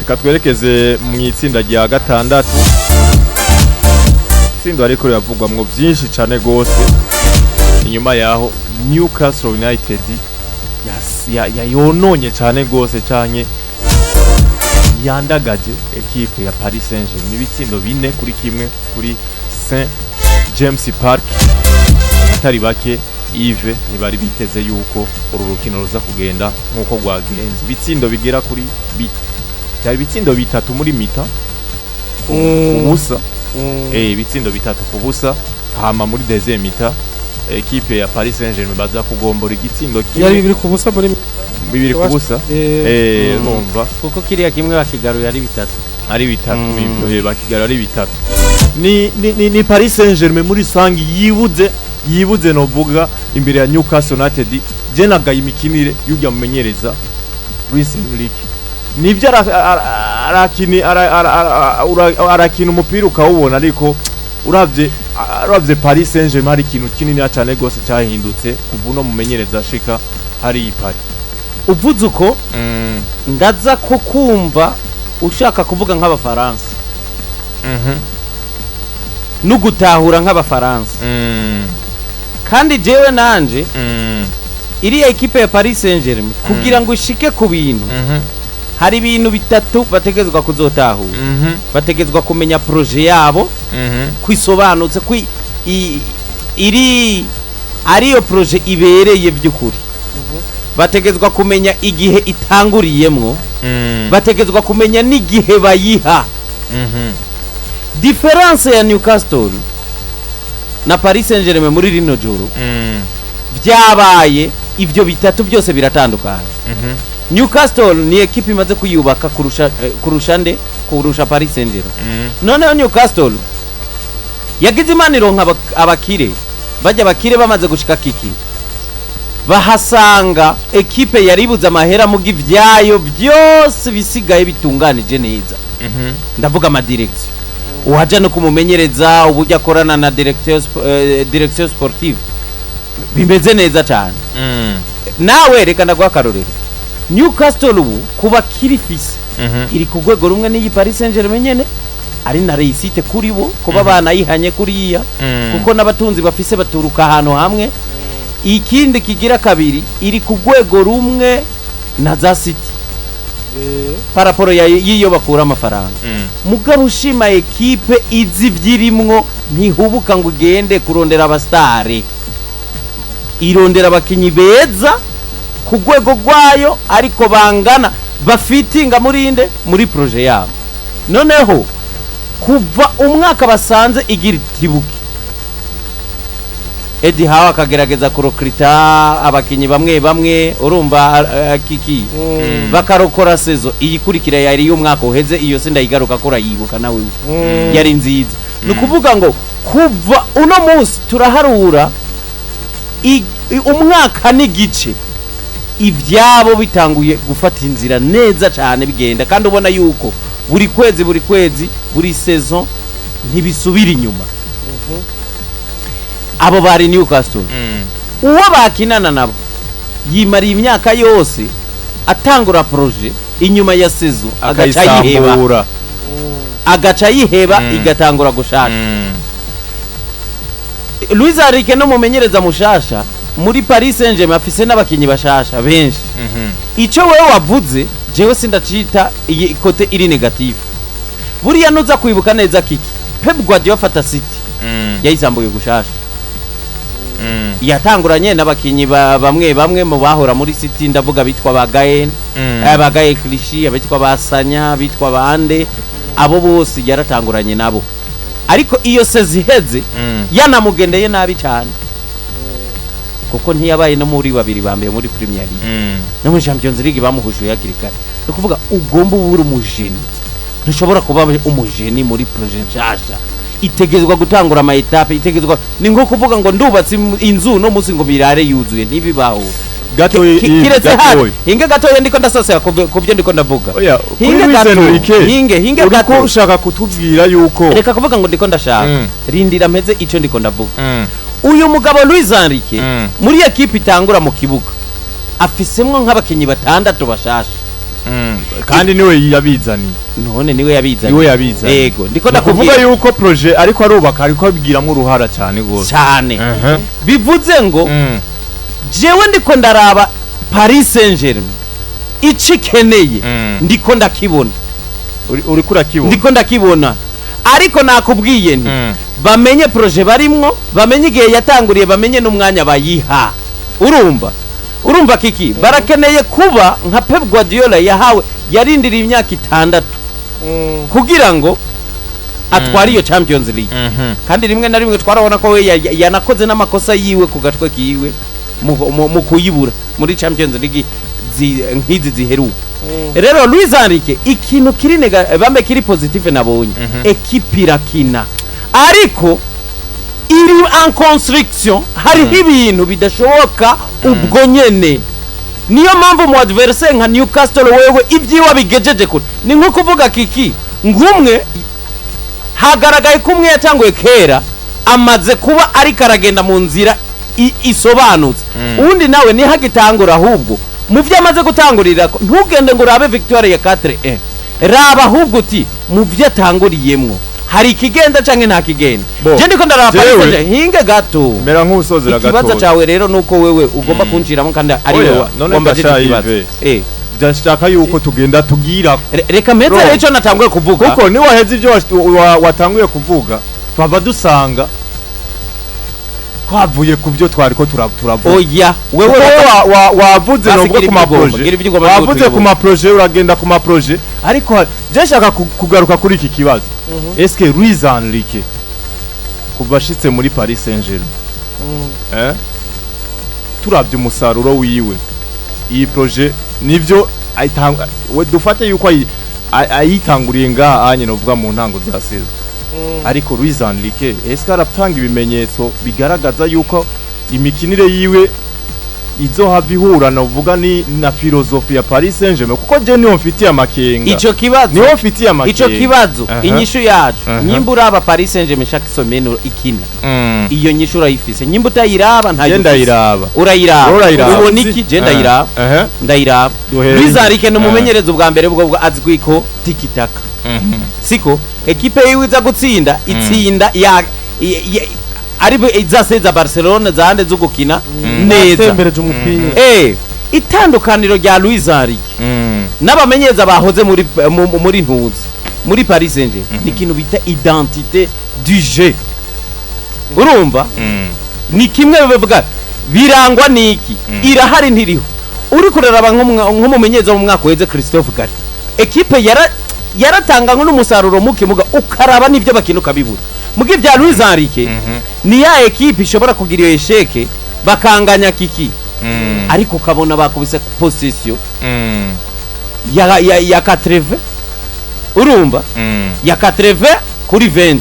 Reka twerekeze mu itsinda rya gatandatu, itsinda ariko riravugwamwo byinshi cyane gose inyuma yaho Newcastle United yononye cyane gose canke yandagaje ekipe ya Paris Saint-Germain ibitsindo 4-1 kuri Saint James Park. Atari bake, Yves, ntibari biteze yuko uru rukino ruza kugenda nk'uko rwagenze. Ibitsindo bigera kuri byari ibitsindo 3 muri mi-temps ku busa. Ibitsindo 3-0, hama muri deuxième mi-temps ekipe ya Paris Saint-Germain baza kugombora igitsindo Yari kimwe. 2-0 muri 2-0. Urumva. Kuko kiriya kimwe bakigaruye ari 3. Ari 3. Ibyo bakigarura ari 3. Ni Paris Saint-Germain muri rusange yibuze novuga imbere ya Newcastle United. Je nagaye imikinire y'ujya mumenyereza Luis Enrique. Nivyo, arakina umupira ukawubona, ariko uravye Paris Saint-Germain, hari ikintu kinini cyane gose cyahindutse kuva uno mumenyereza ashika hari i Paris. Uvuze uko, ndaza ko kumva ushaka kuvuga nk'Abafaransa no gutahura nk'Abafaransa. Kandi jewe nanje, iriya ekipe ya Paris Saint-Germain, kugira ngo ishike ku bintu, hari ibintu bitatu bategezwa kuzotahura. Bategezwa kumenya projet yabo kwisobanutse, kwi iri ariyo projet ibereye by'ukuri. Bategezwa kumenya igihe itanguriyemwo. Bategezwa kumenya n'igihe bayiha. Différence ya Newcastle na Paris Saint-Germain muri rino joro, byabaye ibyo bitatu byose biratandukanye. Newcastle ni ekipe imaze kuyubaka kurusha nde? Kurusha Paris Saint-Germain. Noneho Newcastle yagize Imana ironka abakire, bajya abakire bamaze gushika kiki bahasanga ekipe yaribuze amahera, muga ivyayo byose bisigaye bitunganije neza. Ndavuga ama direction, uhaja no kumumenyereza, uburyo akorana na direction sportive bimeze neza cyane. Nawe reka ndaguha akarorero. Newcastle ubu kuba kirifise iri ku rwego rumwe n'iyi Paris Saint-Germain nyene, ari na réussite kuri bo kuba banayihanye kuriya, kuko n'abatunzi bafise baturuka ahantu hamwe. Ikindi kigira kabiri, iri ku rwego rumwe na za City par rapport y'iyo bakura amafaranga. Mugabo ushima ekipe izi ibyirimwo, ntihubuka ngo igende kurondera aba stars, irondera abakinyi beza ku rwego rwayo, ariko bangana bafitinga muri inde, muri projet yabo. Noneho kuva umwaka basanze igira itibuke, Eddie Howe akagerageza kurokrita abakinyi bamwe bamwe, urumva, kiki bakarokora saison iyikurikira yari y'umwaka uheze. Iyo se ndayigaruka ko urayibuka nawe, yari nziza. Ni ukuvuga ngo kuva uno munsi turaharura umwaka n'igice, ibyabo bitanguye gufata inzira neza cyane, bigenda kandi ubona yuko buri kwezi, buri kwezi, buri saison ntibisubira inyuma. Abo bari Newcastle, uwo bakinana nabo yimariye imyaka yose atangura projet, inyuma ya saison agaca yiheba. Akayisambura. Agaca yiheba, igatangura gushaka. Luis Enrique no mumenyereza mushasha muri Paris Saint-Germain, afise n'abakinyi bashasha benshi. Ico wewe wavuze, jewe sindacita iyi côté iri négatif. Buriya nuza kwibuka neza kiki, Pep Guardiola afata City, yayisambuye gushasha. Yatanguranye n'abakinyi bamwe bamwe mu bahora muri City, ndavuga bitwa ba Gaen, ba Gael Clichy, abitwa ba Sanya, bitwa bande, abo bose yaratanguranye nabo. Ariko iyo saison iheze yanamugendeye nabi cyane, kuko ntiyabaye no muri babiri ba mbere muri Premier League, no muri Champions League bamuhushuye hakiri kare. Ni ukuvuga ugomba uba uri umu génie. Ntushobora kuba umu génie muri projet nshasha itegezwa gutangura ama étapes, itegezwa. Ni nko kuvuga ngo ndubatse inzu no munsi ngo birare yuzuye, ntibibaho. Gato. Kiretse hano. Gatoyi. Hinge gatoya, ndiko ndasosera ku byo ndiko ndavuga. Oya, kuri Hinge Luis gato. Enrique, Hinge uriko gato. ushaka kutubwira yuko Reka kuvuga ngo ndiko ndashaka. Rindira mpeze ico ndiko ndavuga. Uyu mugabo Luis Enrique, muri ekipe itangura mu kibuga afisemwo nk'abakinyi batandatu bashasha. Kandi niwe yabizaniye. None niwe yabizanye. Niwe yabizanye. Yego, ndiko Ni ukuvuga ndakubwira yuko projet ariko arubaka, ariko abigiramo uruhara cyane gose. Cyane. Bivuze ngo jewe ndiko ndaraba Paris Saint-Germain ico ikeneye, ndiko ndakibona. Uriko urakibona. Ndiko ndakibona, ariko nakubwiye nti bamenye projet barimwo, bamenye igihe yatanguriye, bamenye n'umwanya bayiha. Urumva kiki, barakeneye kuba nka Pep Guardiola yahawe, yarindiriye imyaka 6 kugira ngo atware iyo Champions League. Kandi rimwe na rimwe twarabona ko we yanakoze n'amakosa yiwe ku gatwe kiwe mu kuyibura muri Champions League nk'izi ziheruka. Rero Luis Enrique, ikintu kiri bambe kiri positive nabonye, ekipe irakina ariko iri en construction. Hariho ibintu bidashoboka ubwo nyene, niyo mpamvu mu adversaire nka Newcastle wewe ibyiwe bigejeje kure. Ni nko kuvuga kiki, ngumwe hagaragaye ko umwe yatanguye kera, amaze kuba ariko aragenda mu nzira isobanutse, uwundi nawe ntihagitangura. Ahubwo mu byo amaze gutangurira ko, ntugende ngo urabe victoire ya 4-1, raba ahubwo uti mu byo atanguriyemwo hari ikigenda canke nta kigenda. Bo, Je ndiko ndaraba Paris jewe- Saint-Germain, hinge gato. Mera nk'usozera Ikibazo gatoya. cawe rero nuko wewe ugomba kunjiramo kandi ari Oya, wewe none wambajije gasha ikibazo. Yves. Ndashaka yuko tugenda tugira Reka mpeze Bro. rero ico natanguye kuvuga. Kuko niwaheze ibyo watanguye kuvuga, twaba dusanga twavuye ku byo twariko turavuga. Oya, wewe Kuko wavuze Basi nubwo gira ku ma ibyo ugomba, projet, gira ibyo ugomba wavuze tuyobore. ku ma projet, uragenda ku ma projet, ariko je nshaka kugaruka kuri iki kibazo: est-ce que Luis Enrique kuva ashitse muri Paris Saint-Germain, turavye umusaruro wiwe, iyi projet nivyo we dufate yuko ayitanguriye ngaha anye novuga mu ntango za saison, ariko Luis Enrique est-ce que aratanga ibimenyetso bigaragaza yuko imikinire yiwe izohava ihura novuga ni na philosophie ya Paris Saint-Germain? Kuko je niho mfitiye amakenga. Ico kibazo, Niho mfitiye amakenga. ico kibazo, inyishu yacu, nyimba uraba Paris Saint-Germain chaque semaine ikina, iyo nyishu urayifise. Nyimba utayiraba, ntayo Je ufise. ndayiraba. Urayiraba? Urayiraba. Ubona iki? Je ndayiraba. Ndayiraba. Duhere. Luis Enrique ni umumenyereza ubwa mbere bwo azwi ko tiki-taka, siko ekipe yiwe iza gutsinda, itsinda ya ari iza za Barcelona zande zo gukina neza. Atembereje umupira. Itandukaniro rya Luis Enrique n'abamenyereza bahoze muri muri ntuzi muri Paris Saint-Germain ni ikintu bita identité du jeu. Urumva, ni kimwe bivuga birangwa niki, irahari ntiriho. Uri kuraraba nk'umumenyereza wo mu mwaka uheze Christophe Galtier, ekipe yaratanga n'umusaruro muke, muga ukaraba n'ibyo bakina ukabibura. Muga ibya Luis Enrique ni ya ekipe ishobora kugira iyo échec bakanganya kiki, ariko ukabona bakubise possession ya 80, urumva, ya 80 kuri 20.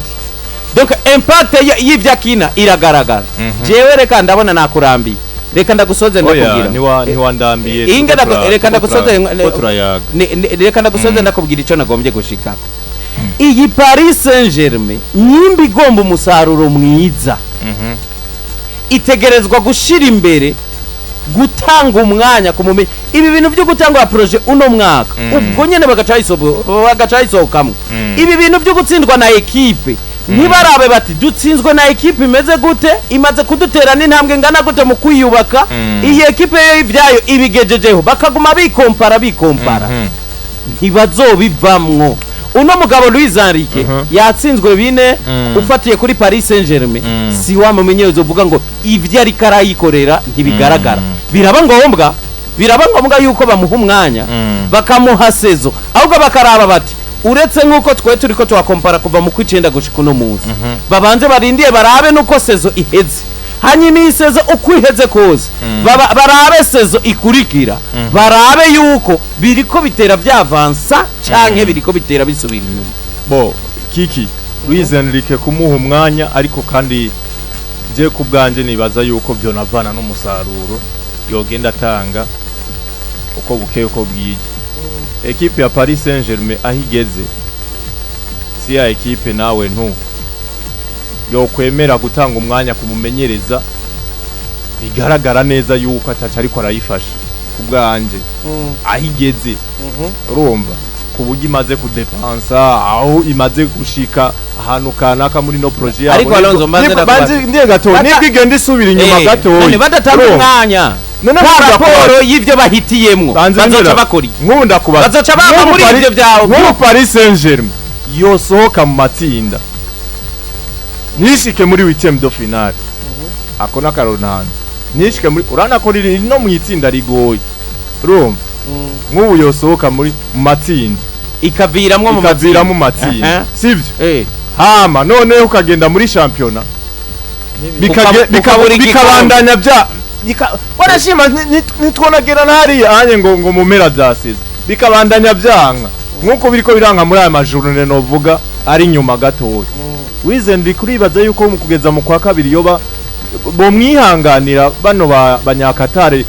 Donc impact y'ivyo akina iragaragara. Jewe reka ndabona nakurambiye, reka ndagusoze Oya. ndakubwira. Ntiwandambiye. Inga reka ndagusoze. Ko turayaga. Reka ndagusoze ndakubwira ico nagombye gushikako. Iyi Paris Saint-Germain nyimba igomba umusaruro mwiza, itegerezwa gushira imbere gutanga umwanya ku mumenyi. Ibi bintu byo gutanga projet uno mwaka ubwo nyene bagaca bayisohokamwo, ibi bintu byo gutsindwa na ekipe ntibarabe bati dutsinzwe na ekipe imeze gute, imaze kudutera n'intambwe ingana gute mu kwiyubaka, iyi ekipe yo ibyayo ibigejejeho, bakaguma bikompara bikompara, ntibazobivamwo. Uno mugabo Luis Enrique yatsinzwe 4, ufatiye kuri Paris Saint-Germain, si wa mumenyereza uvuga ngo ivyo ariko arayikorera ntibigaragara. Biraba ngombwa yuko bamuha umwanya, bakamuha saison, ahubwo bakaraba bati uretse nk'uko twe turiko tuhakompara kuva mu kw'icenda gushika uno munsi, babanze barindiye barabe nuko saison iheze. Hanyuma iyi saison uko iheze kose, barabe saison ikurikira, barabe yuko biriko bitera vyavansa canke biriko bitera bisubira inyuma. Bo kiki, Luis Enrique kumuha umwanya, ariko kandi je ku bwanje nibaza yuko vyonavana n'umusaruro yogenda atanga uko bukeye uko bwije. Ekipe ya Paris Saint-Germain aho igeze si ya ekipe nawe ntu yokwemera gutanga umwanya kumumenyereza bigaragara neza yuko ataca ariko arayifasha. ku bwanje aho igeze, urumva, ku buryo imaze kudepansa, aho imaze gushika ahantu kanaka muri no projet yabo. Ariko Alonso, mbanze ndakubaza. Ndiye gato nibwo igenda isubira inyuma gatoya. None badatanga Urumva? umwanya None nta nkunda raporo kubaza. y'ivyo bahitiyemwo, Banze bazoca ndera. bakora iki? Nkunda kubaza. Bazoca bava Nk'ubu muri ivyo vyabo. Nk'ubu Paris Saint-Germain yosohoka mu matsinda, ntishike muri huitième de finale, ako n'akaroro ntanze, ntishike muri, urabona ko riri no mu itsinda rigoye, urumva, nk'ubu yosohoka muri mu matsinda, ikaviramwo mu ikavira mu matsinda, sivyo? Hama noneho ukagenda muri shampiyona, Ukabura igikombe. bikabandanya bya warashima ntitwonagera hariya anye ngo mu mpera zasize bikabandanya byanka nk'uko biriko biranka muri aya majournées novuga ari inyuma gatoya. Wize ndi kuribaza yuko mu kugeza mu kwa kabiri yoba bomwihanganira bano banyakatare,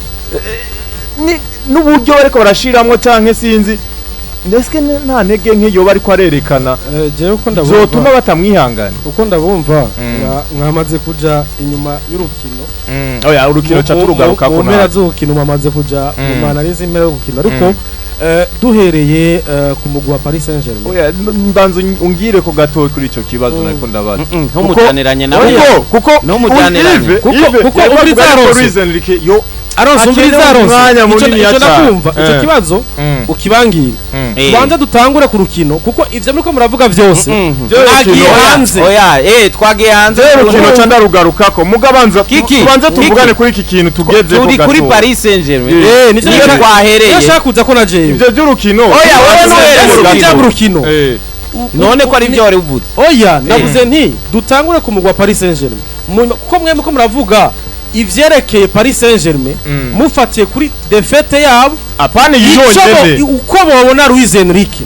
n'uburyo bariko barashiramwo, canke sinzi ndetse nta ntege nke yoba ariko arerekana Jewe uko ndabumva, zotuma batamwihangana. uko ndabumva, mwamaze kuja inyuma y'urukino. Oya, urukino ca turugarukako. Mu mpera ntabwo. z'urukino mwamaze kuja mu manalize impera y'urukino, ariko duhereye ku mugwi wa Paris Saint-Germain. Oya, mbanza ungire ko gatoya kuri ico kibazo nariko ndabaza. Ntumujyaniranye nawe. Kuko Ntumujyaniranye. Yves, Kuko- Yves, kuko yariko umviriza avuga yuko Alonso. Luis Enrique yo Aronse, akeneye umviriza Aronse, umwanya munini ico ya cane. ndakumva ico kibazo ukibangira. Tubanze dutangure ku rukino, kuko ivyo muriko muravuga vyose Vyerekeye mwagiye oya, hanze. Oya, twagiye hanze. Rero urukino ca ndarugarukako, mugabanza Kiki, tubanze Kiki. tuvugane kuri iki kintu tugeze. Turi kuri Paris Saint-Germain. Nico niyo twahereye. Niyo nshaka kuza ko na jewe. Ivyo by'urukino. Oya, wewe nuhereye Ese urukino. kuja mu rukino. None ko ari byo wari uvuze? Oya, navuze nti dutangure ku mugwi wa Paris Saint-Germain, kuko mwe muko muravuga ivyerekeye Paris Saint-Germain mufatiye kuri défaite yabo. Apana iyi Ico yonyene. Uko bobona Luis Enrique,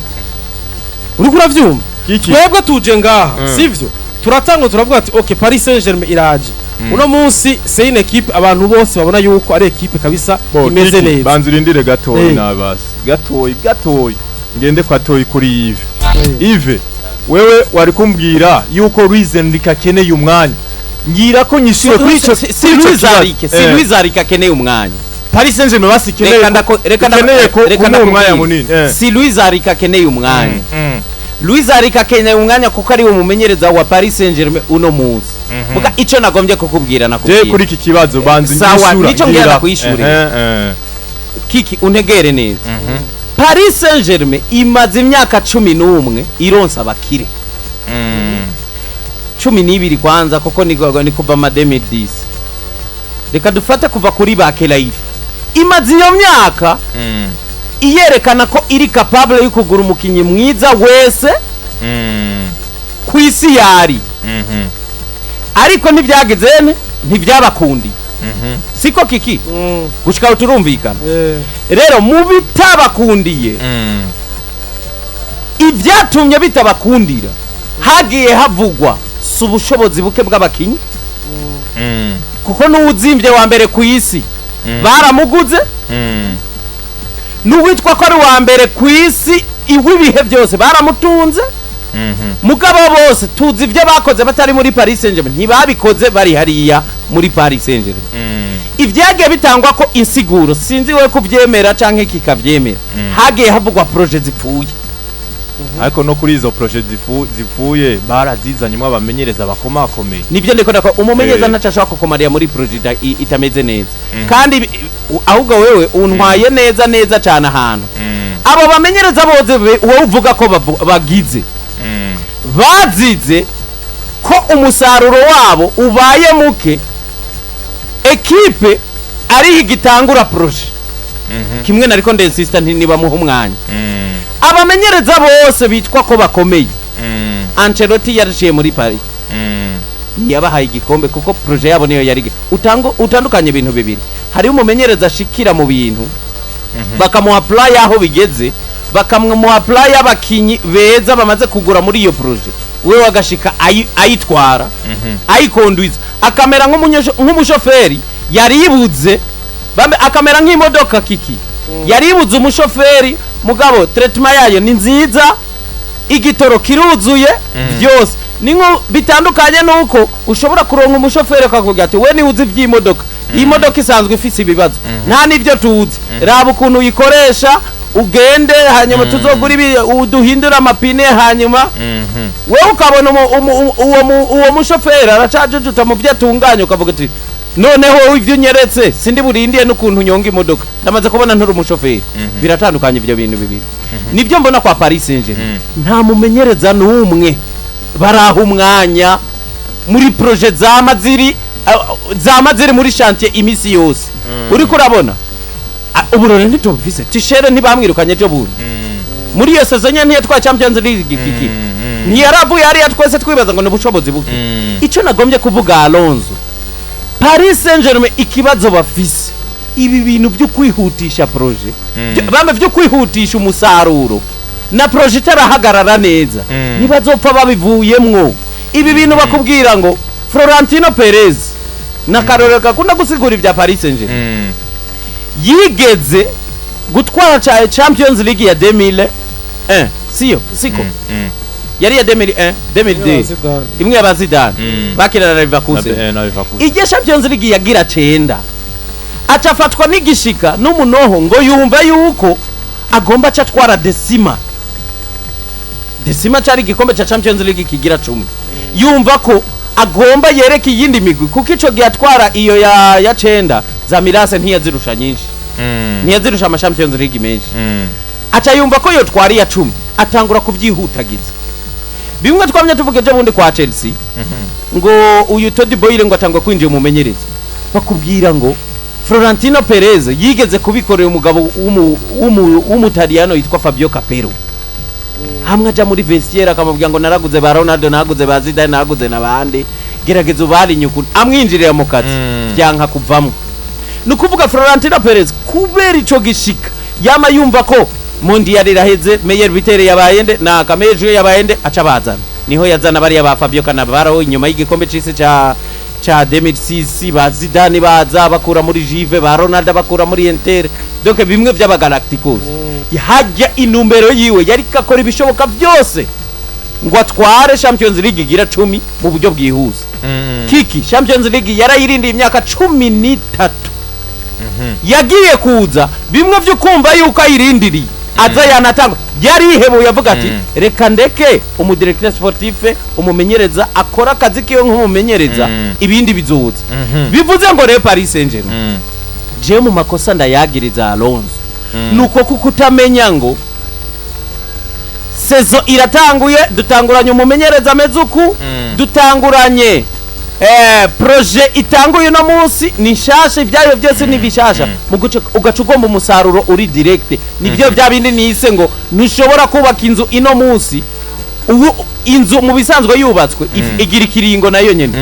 uriko uravyumva? Kiki. Twebwe tuje ngaha, sivyo? Turatanga, turavuga ati ok, Paris Saint-Germain iraje uno munsi, c'est une équipe abantu bose babona yuko ari équipe kabisa Bo, imeze Kiki, neza. banza urindire gatoyi. Nabasi gatoyi gatoyi, ngende kwa toyi kuri Yves. Yves, wewe wari kumbwira yuko Luis Enrique akeneye umwanya, ngira ko nyishyure kuri ico Si kuri ico Luis kibazo. Enrique, si Luis Enrique akeneye umwanya. Paris Saint-Germain basi ikeneye Reka ndako reka ikeneye ko reka kumuha ndakubwira. umwanya munini. Si Luis Enrique akeneye umwanya. Luis Enrique akeneye umwanya kuko ari we mumenyereza wa Paris Saint-Germain uno munsi. Muga ico nagombye kukubwira, Je nakubwira. kuri iki kibazo banza Sawa, unyishyura, nico ngira ngira. ndakwishurira. Kiki, untegere neza. Paris Saint-Germain imaze imyaka 11 ironsa abakire, 12 kwanza, kuko ni kuva ma 2010, reka dufate kuva kuri ba Khelaifi. Imaze iyo myaka iyerekana ko iri capable yo kugura umukinyi mwiza wese ku isi yari, ariko ntibyagize ntibyabakundiye, siko Kiki? Gushika aho turumvikana? Rero mu bitabakundiye, ibyatumye bitabakundira, hagiye havugwa si ubushobozi buke bw'abakinyi, kuko n'uwuzimbye wa mbere ku isi baramuguze, n'uwitwa ko ari uwa mbere ku isi iw'ibihe byose baramutunze. Mugabo bose tuzi ibyo bakoze batari muri Paris Saint-Germain, ntibabikoze bari hariya muri Paris Saint-Germain. Ibyagiye bitangwa ko insiguro, sinzi we kubyemera canke kikabyemera, hagiye havugwa projets zipfuye. Ariko no kuri izo projets zipfuye barazizanyemo abamenyereza bakomakomeye. Nibyo ndiko ndako umumenyereza ntaco ashobora kukumarira muri projet itameze neza. Kandi ahubwo wewe untwaye neza neza cyane ahantu abo bamenyereza bose wowe uvuga ko bagize bazize ko umusaruro wabo ubaye muke, ekipe ariho igitangura projet. Kimwe nariko ndensista nti nibamuha umwanya. Abamenyereza bose bitwa ko bakomeye, Ancelotti yariciye muri Paris, ntiyabahaye igikombe kuko projet yabo niyo yari utandukanye ibintu bibiri. Hariho umumenyereza ashikira mu bintu, bakamuha plan y'aho bigeze, bakamuha plan y'abakinyi beza bamaze kugura muri iyo projet, we wagashika ayitwara, ayikondwiza, akamera nk'umushoferi yaribuze, akamera nk'imodoka Kiki yaribuze umushoferi, mugabo traitement yayo ni nziza, igitoro kiruzuye byose. Ni nko bitandukanye nuko ushobora kuronka umushoferi akakubwira ati we niwe uzi iby'imodoka. Iyi modoka isanzwe ifise ibibazo, nta n'ivyo tuzi. Raba ukuntu uyikoresha, ugende, hanyuma tuzogura ibi, duhindure amapine. Hanyuma wewe ukabona uwo mushoferi aracajujuta mu byo atunganya, ukavuga uti: "Noneho wowe ivyo unyeretse sindi burindiye n'ukuntu unyonga imodoka, ndamaze kubona nturi umushoferi." Biratandukanye ibyo bintu bibiri. Nibyo mbona kwa Paris Saint-Germain, nta mumenyereza n'umwe baraha umwanya muri projet zama ziri muri chantier imisi yose. Uriko urabona, ubu rero ntitubufise. Tuchel ntibamwirukanye ejo bundi muri iyo saison nyene? Ntiyatwaye Champions League? Kiki ntiyaravuye hariya twese twibaza ngo ni ubushobozi buke? Icyo nagombye kuvuga, Alonso, Paris Saint-Germain ikibazo bafise, ibi bintu byo kwihutisha projet, bamwe byo kwihutisha umusaruro na projet itarahagarara neza, ntibazopfa babivuyemwo. Ibi bintu bakubwira ngo Florentino Perez na karorero gakunda gusigura ibya Paris Saint-Germain, yigeze gutwara Champions League ya 2001, siyo? Siko yari ya 2001, 2002, imwe ya Zidane bakina na Leverkusen. Na Leverkusen. Igihe Champions League yagira cenda, aca afatwa n'igishika n'umunoho ngo yumva yuko agomba aca atwara décima. Décima cari igikombe ca Champions League kigira 10. Yumva ko agomba yereka iyindi migwi, kuko ico gihe atwara iyo ya cenda, za Milan AC ntiyazirusha nyinshi, ntiyazirusha ama Champions League menshi. Aca yumva ko yotwara iya 10, atangura kuvyihutagiza. Bimwe twamye tuvuga ejo bundi kwa Chelsea ngo uyu Todd Boehly ngo atangwa kwinjira umumenyereza, bakubwira ngo Florentino Perez yigeze kubikorera umugabo w'umutaliyano yitwa Fabio Capello, hamwe aja muri vestiaire akamubwira ngo: "Naraguze ba Ronaldo, naraguze ba Zidane, naraguze n'abandi, gerageza ubari ukuntu." Amwinjirira mu kazi, byanka kuvamwo. Ni ukuvuga Florentino Perez kubera ico gishika yama yumva ko Mondial iraheze, meilleur buteur yabaye nde na meilleur joueur yabaye nde, aca bazana. Niho yazana bariya ba Fabio Cannavaro inyuma y'igikombe c'isi ca 2006, ba Zidane baza bakura muri Juve, ba Ronaldo bakura muri Inter, donc bimwe vy'aba Galacticos. Hajya intumbero yiwe yari akora ibishoboka byose ngo atware Champions League igira 10 mu buryo bwihuse. Kiki Champions League yarayirindiye imyaka 13, yagiye kuza bimwe byo kumva yuko ayirindiriye, aza yanatanga yarihebuye, avuga ati: "Reka ndeke umu directeur sportif, umumenyereza akora akazi kiwe nk'umumenyereza, ibindi bizoza." Bivuze ngo rero Paris Saint-Germain, je mu makosa ndayagiriza Alonso nuko kuko utamenya ngo saison iratanguye, dutanguranye umumenyereza ameze uku, dutanguranye projet itanguye uno munsi ni nshasha, ibyayo byose ni bishasha, mu guca ugaca ugomba umusaruro uri direct. Nibyo bya bindi nise ngo ntushobora kubaka inzu ino munsi. Ubu inzu mu bisanzwe yubatswe igira ikiringo nayo nyene,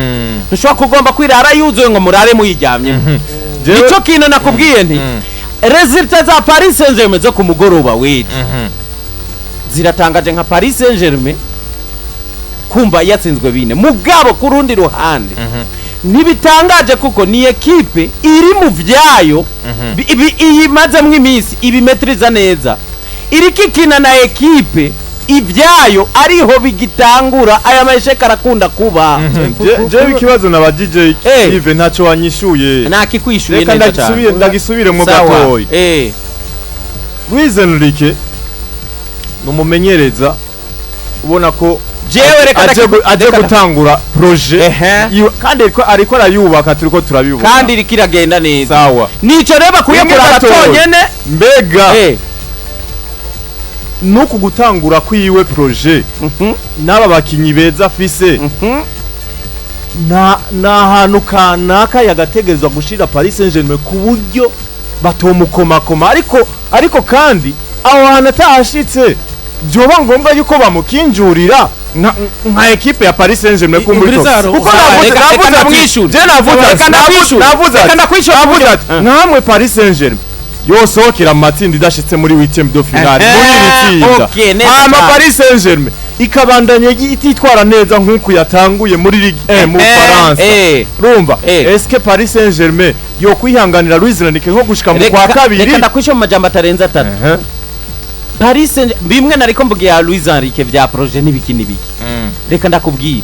ntushobora kugomba kwirara yuzuye ngo murare muyiryamyemo. Nicyo kintu nakubwiye nti résultats za Paris Saint-Germain zo ku mugoroba w'ejo ziratangaje, nka Paris Saint-Germain kumva yatsinzwe bine. Mugabo ku rundi ruhande ntibitangaje, kuko ni ekipe iri mu vyayo, iyimazemwo iminsi ibimetriza neza, iriko ikina na ekipe ibyayo ariho bigitangura. Aya ma échecs arakunda kuba. Jewe ikibazo nabajije, Yves, ntacyo wanyishuye. Nakikwishuye Reka neza cyane. Ndagisubiremo Sawa. gatoya. Luis Enrique ni umumenyereza ubona ko Jewe reka aje gutangura projet kandi ariko arayubaka, turiko turabibona. Kandi iriko iragenda neza. Sawa. Nico rero bakwiye Rimwe kuraba gatoya. tonyene. Mbega nuku gutangura kwiwe projet n'aba bakinyi beza afise, na hantu kanaka yagategerezwa gushira Paris Saint-Germain ku buryo batomukomakoma, ariko kandi aho hantu atahashitse byoba ngombwa yuko bamukinjurira nka ekipe ya Paris Saint-Germain kumbura Imvura kuko Sawa, navuze reka navuze ati ndamwishure. je navuze Reka ati ndamwishure. navuze Reka ati ndakwishure. navuze ati nkamwe Paris Saint-Germain yosohokera mu matsinda idashitse muri huitième de finale muri iri tsinda, Okay, neza hama cyane. Paris Saint-Germain ikabandanya ititwara neza nk'uku yatanguye muri Ligue 1 mu Faransa, urumva, est-ce que Paris Saint-Germain yo kwihanganira Luis Enrique nko gushika mu kwa kabiri? Reka ndakwishe mu majambo atarenze atatu. Paris Saint bimwe nariko mvuga ya Luis Enrique vya projet n'ibiki n'ibiki, reka ndakubwira.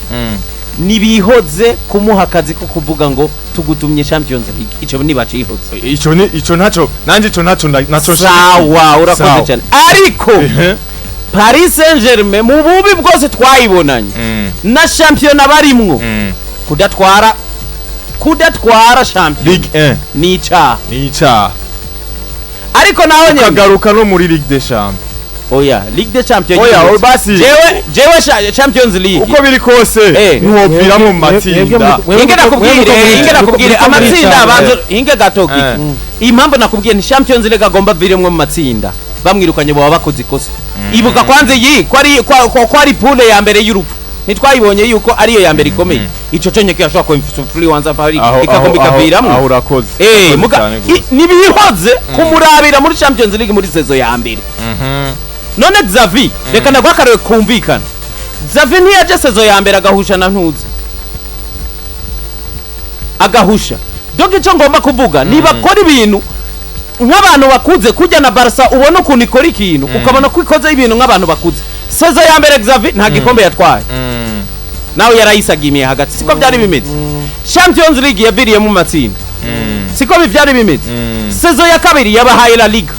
Nibihoze kumuha akazi ko kuvuga ngo tugutumye Champions League, ico nibacihoze. Ico ni ico ntaco nanje, ico ntaco naco. Sawa, urakoze Sawa. cyane, ariko Paris Saint-Germain mu bubi bwose twayibonanye na shampiyona barimwo, kudatwara shampiyona Ligue 1 ni icaha. Ni icaha. Ariko naho nyene ukagaruka no muri Ligue des Champions. Oya, Ligue des Champions. Oya, Nyene. basi. Jewe Champions League Uko biri kose ntiwopfira mu matsinda. Inge nakubwire amatsinda abanza, inge gatoki. Impamvu nakubwiye ni Champions League agomba aviremwo mu matsinda, bamwirukanye baba bakoze ikosa. Ibuka kwanza iyi ko ari poule ya mbere y'urupfu, ntitwayibonye yuko ariyo ya mbere ikomeye? Ico conye kirashobora ko influence Paris ikagomba ikaviramwo. Aho urakoze. Urakoze Muga cyane gose. nibihoze kumurabira muri Champions League muri saison ya mbere. None Xavi, reka ndaguha akarore kumvikana, Xavi ntiyaje saison ya mbere agahusha na ntuzi agahusha. Donc icyo ngomba kuvuga, niba akora ibintu nk'abantu bakuze, kujya na Barca ubona ukuntu ikora ikintu, ukabona ko ikoze ibintu nk'abantu bakuze. Saison ya mbere Xavi nta gikombe yatwaye, nawe yarayisagimiye hagati, siko byari bimeze? Champions League yaviriyemo mu matsinda, siko byari bimeze? Saison ya kabiri yabahaye La Liga,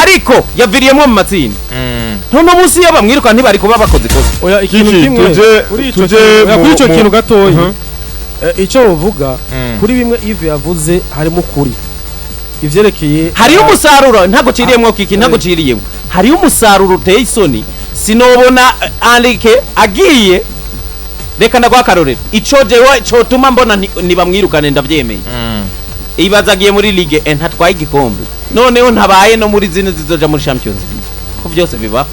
ariko yaviriyemo mu matsinda. None umunsi iyo bamwiruka ntibari kuba bakoze ikosa? Oya, ikintu Kiki, kimwe kuri ico tuje kintu, oya, kuri ico kintu gatoyi, ico uvuga kuri bimwe Yves yavuze harimo ukuri ivyerekeye. Hariyo umusaruro ntago ciriyemwo, kiki, ntago ciriyemwo. Hariyo umusaruro uteye isoni. Sinobona Enrique agiye. Reka ndaguha akarorero, ico jewe cotuma mbona ntibamwirukane ndavyemeye. Ibaza agiye muri Ligue 1 ntatwaye igikombe, noneho ntabaye no muri zine zizoja muri Champions League, ko byose bibaho.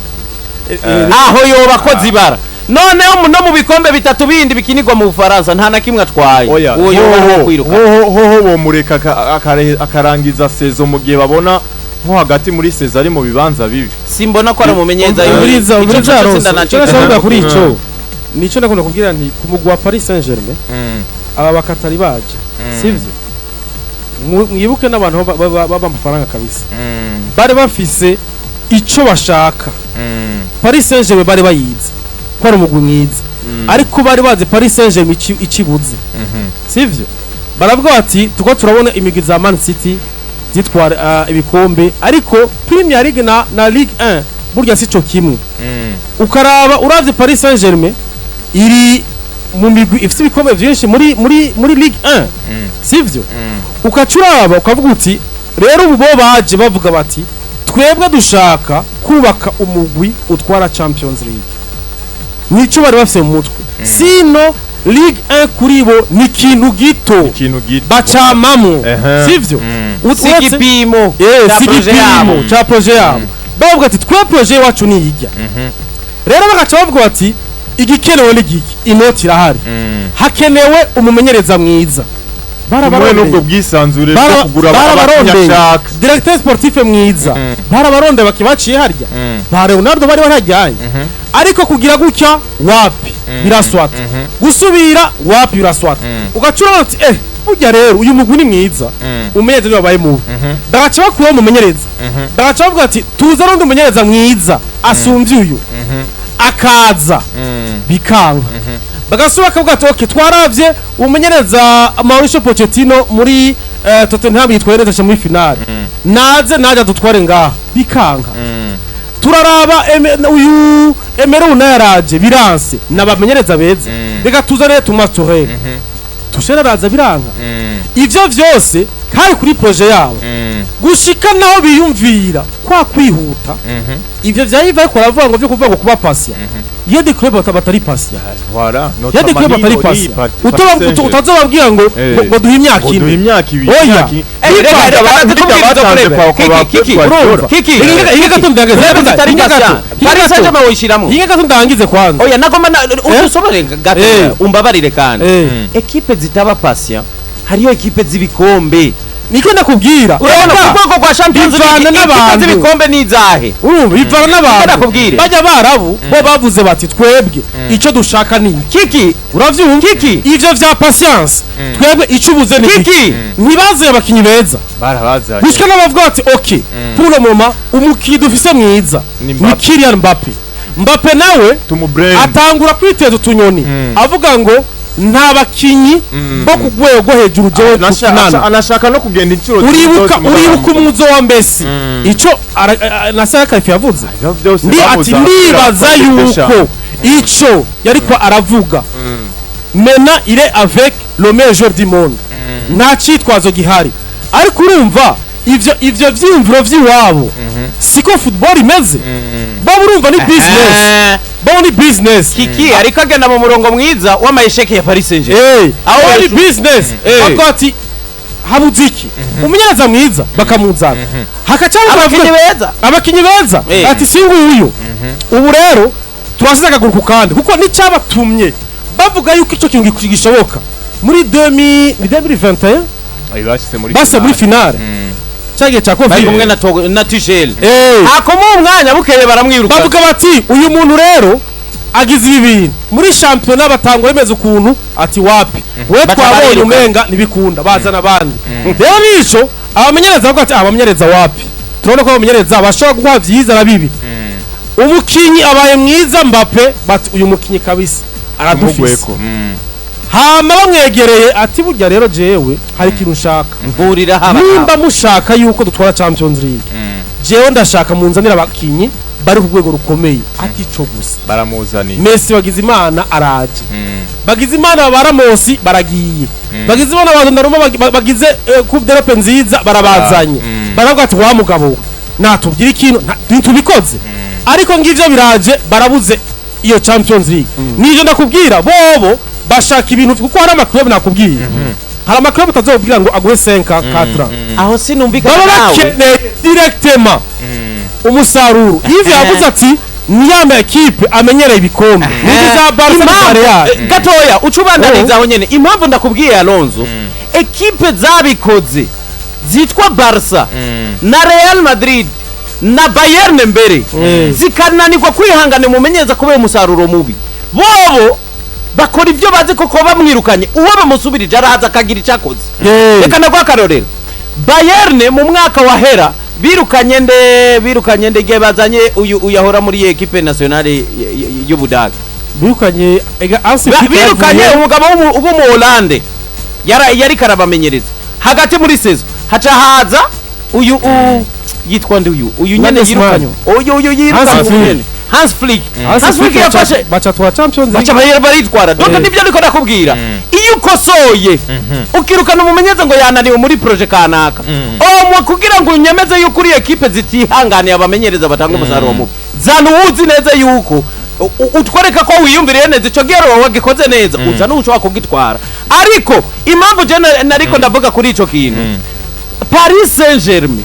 Aho yoba akoze ibara, noneho no mu bikombe bitatu bindi bikinirwa mu Bufaransa nta na kimwe atwaye. Oya. Uwo yoba ari uwo kwirukana. Hoho bomureka akarangiza saison mu gihe babona nko hagati muri saison ari mu bibanza bibi. Simbona ko ari umumenyereza. Umviriza, Ico umviriza. co Rose, tsinda icyo naco. nashaka kuri ico nico nakunda kubwira nti ku mugwi wa Paris Saint-Germain, aba bakatari baje, sivyo? Mwibuke n'abantu baba amafaranga kabisa bari bafise ico bashaka. Paris Saint-Germain bari bayizi ko ari umugwi mwiza, ariko bari bazi Paris Saint-Germain ikibuze, sivyo? Baravuga bati tuko turabona imigwi za Man City zitwara ibikombe, ariko Premier League na Ligue 1 burya sico kimwe. Ukaraba, uravye Paris Saint-Germain iri mu migwi ifite ibikombe vyinshi muri Ligue 1, sivyo? Ukaca uraba ukavuga uti rero ubu bo baje bavuga bati twebwe dushaka kubaka umugwi utwara Champions League, nico bari bafise mu mutwe. Sino Ligue 1 kuri bo ni ikintu gito. Ikintu gito. Bacamamwo, sivyo? Si igipimo ca si projet igipimo yabo. ca projet yabo. Bavuga ati twe projet wacu ni ijya. Rero bagaca bavuga bati igikenewe ni giki? Inoti irahari, hakenewe umumenyereza mwiza. Kumwe Barabarondeye. n'ubwo bwisanzure bwo kugura Barabarondeye abanyashaka. Directeur sportif mwiza, barabarondeye bakibaciye harya ba Leonardo bari barajyanye, ariko kugira gutya wapi, biraswata. Gusubira wapi, biraswata. Ugacura uti burya rero uyu mugwi ni mwiza, umumenyereza niwe wabaye mubi. Bagaca bakuraho umumenyereza, bagaca bavuga ati tuza n'undi mumenyereza mwiza asumbye uyu, akaza bikanka. Bagasubira bakavuga ati okay, twaravye umumenyereza Mauricio Pochettino muri Tottenham yitwaye neza cyane muri finale, naze naje dutware ngaha, bikanka. Turaraba uyu Emery yaraje biranse, nabamenyereza beza, reka tuzane Thomas Tuchel. Tuchel araza biranka. Ivyo vyose kari kuri projet yabo, gushika naho biyumvira kwa kwihuta. Ivyo vyayiva ariko aravuga ngo vyo kuvuga ngo kuba patient, iyo des clubs batari patient, Voilà. iyo des clubs batari patient, utazobabwira ngo ngo duhe imyaka Ngo duhe ine. imyaka ibiri. Oya. Imyaka ine. Reka, reka, Burya reka, batanze reka, kwa Kiki, kwa Kiki, Pep Guardiola. Urumva? Kiki, Inga gato ndangize. Club zitari Inga gato. patient, Paris Saint-Germain woyishiramwo? Inga gato ndangize kwanza. Oya, nagomba udusobanurire gato. Umbabarire kandi. Ekipe zitaba patient, hariyo ekipe z'ibikombe. Niko ndakubwira. Urabona Ega, ku rwego rwa Champions bivana League, ekipe n'abantu. z'ibikombe ni izahe? Urumva, bivana n'abantu. Ndakubwire. Bajya barabu bo bavuze bati twebwe icyo dushaka ni iki. Kiki. Uravyumva? Kiki. Ivyo vya patience, twebwe icyo ubuze ni iki? Kiki. Ntibazanye abakinyi beza. Barabazanye. Gushika n'abavuga bati ok, pour le moment umukinyi dufise mwiza Ni ni Mbappe. Kylian Mbappe. Mbappe nawe Tumubrand. atangura kwiteza utunyoni, avuga ngo nta bakinyi bo ku rwego rwo hejuru jewe tukinana. Anashaka no kugenda inshuro Uribuka, zose mu uribuka Rwanda. umuzo wa Messi, ico Nasser Kaifi yavuze Ivyo byose ndi ati babuza ndibaza kubera yuko ico yariko aravuga mena il est avec le meilleur joueur du monde, nta cyitwazo gihari. Ariko urumva ivyo vyiyumviro vy'iwabo siko football imeze. Bo urumva ni business, bo ni business. Kiki ariko agenda mu murongo mwiza w'amayesheke ya Paris Saint-Germain. Aho ni business. Bavuga ati habuze iki? Umumenyereza mwiza bakamuzana, hakacaho Abakinyi beza. Abakinyi beza. Ati si nguyu. Ubu rero turasize akaguru ku kandi, kuko n'icyabatumye bavuga yuko icyo kintu gishoboka muri 2000 ni 2021. Ay, bashyize muri Base muri finale. finale cyagiye cya Bari Covid. kumwe na Tuchel. Hakoma umwanya bukeye baramwiruka. Bavuga bati uyu muntu rero agize ibi bintu muri shampiyona, batangwa bimeze ukuntu, ati wapi we, Baca twabonye bariruka. umenga ntibikunda, bazana abandi. Rero bico abamenyereza bavuga ati abamenyereza wapi, turabona ko abamenyereza bashobora guha vyiza na bibi. Umukinyi abaye mwiza Mbappe, bati uyu mukinyi kabisa aradufise. Umugweko. Hama bamwegereye ati burya rero jewe hari ikintu nshaka. Mvurira haba. Nimba mushaka yuko dutwara Champions League, jewe ndashaka munzanire abakinyi bari ku rwego rukomeye. Ati ico gusa. Baramuzaniye. Messi bagize imana araje, bagize imana ba Ramos baragiye, bagize imana ba Donnarumma bagize Coupe d'Europe nziza barabazanye. Baravuga ati wa mugabo we natubwira ikintu ntitubikoze, ariko ngivyo biraje barabuze iyo Champions League. Nivyo ndakubwira, bobo bashaka ibintu kuko hari amaclub, nakubwiye hari amaclub utazobwira ngo aguhe 5 4. Aho sinumvikana Baba nawe. bakeneye directement umusaruro. Ivyo yavuze ati ni ya ma ekipe amenyereye ibikombe, nizo za Barca na Impamvu Real. Gatoya uca ubandaniza aho nyene. Impamvu ndakubwiye Alonso, ekipe zabikoze zitwa Barca na Real Madrid na Bayern mbere zikananirwa kwihangana umumenyereza kubera umusaruro mubi, bobo bakora ibyo bazi koko bamwirukanye uwo bamusubirije araza akagira icyo akoze. Reka naguha akarorero. Bayern mu mwaka wahera birukanye nde? Birukanye nde igihe bazanye uyu uyahora muri ekipe nationale y'Ubudage? Birukanye ega Hansi Flick. Birukanye yavuye- umugabo w'umuholande yari karabamenyereza hagati muri saison, haca haza uyu yitwa nde uyu nyene Nagelsmann. yirukanye uyu yirukanye Hans Flick. nyene Hans Flick. Hansi Hans Flick Flick yafashe baca twa Champions baca League. baritwara. Donc nibyo ariko nakubwira, iyo ukosoye ukirukana umumenyereza ngo yananiwe muri projet kanaka omwe, kugira ngo unyemeze yuko uri ekipe zitihanganiye abamenyereza batanga umusaruro mubi, zana uwuzi neza yuko utwereka ko wiyumviriye neza ico gihe wagikoze neza, uza n'ushobora kugitwara. Ariko impamvu je nariko ndavuga kuri ico kintu, Paris Saint-Germain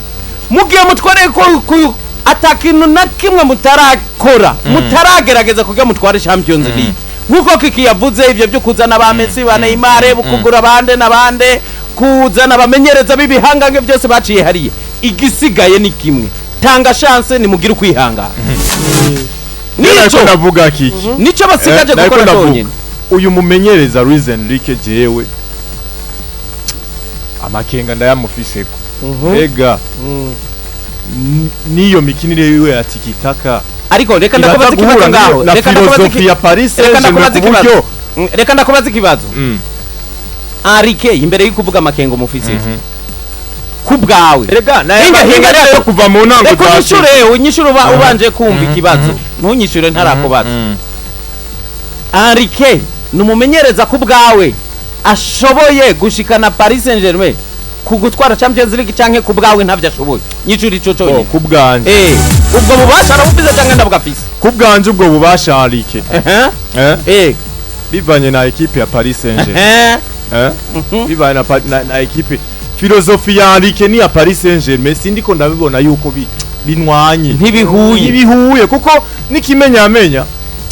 mugihe mutwereye ko ata kintu na kimwe mutarakora, mutaragerageza kugira mutware Champions League, nkuko Kiki yavuze ivyo byo kuzana ba Messi, ba Neymar, kugura bande na bande, kuzana abamenyereza b'ibihangange, byose baciye hariya, igisigaye ni kimwe: tanga chance, nimugire ukwihangana. Nico Nico ndavuga kiki. nico basigaje Nariko gukora ndavuga. cyonyine. Uyu mumenyereza Luis Enrique, jewe amakenga ndayamufiseko. Ega niyo mikinire yiwe ya tikitaka Ariko reka iraza ndakubaza ikibazo guhura ngaho. na Reka ndakubaza filozofi ya Paris reka Saint-Germain ndakubaza ku ikibazo. buryo Reka ndakubaza ikibazo. Enrique, imbere yo kuvuga amakengo mufise ku bwawe, Erega naye Hinga, hinga rero gato. kuva mu ntango Reka za unyishure, unyishure ubanje kumva ikibazo, ntunyishure ntarakubaza. Enrique ni umumenyereza ku bwawe ashoboye gushikana Paris Saint-Germain ku gutwara Champions League, canke ku bwawe ntavyo ashoboye? Nyishure ico Oh, cyonyine. ku bwanje. Ubwo bubasha arabufise canke ndabwafise? Ku bwanje ubwo bubasha Enrique, bivanye na ekipe ya Paris Saint-Germain, bivanye na ekipe, filozofi ya Enrique ni ya Paris Saint-Germain, sindiko ndabibona yuko binwanye. Ntibihuye. Ntibihuye, kuko n'ikimenyamenya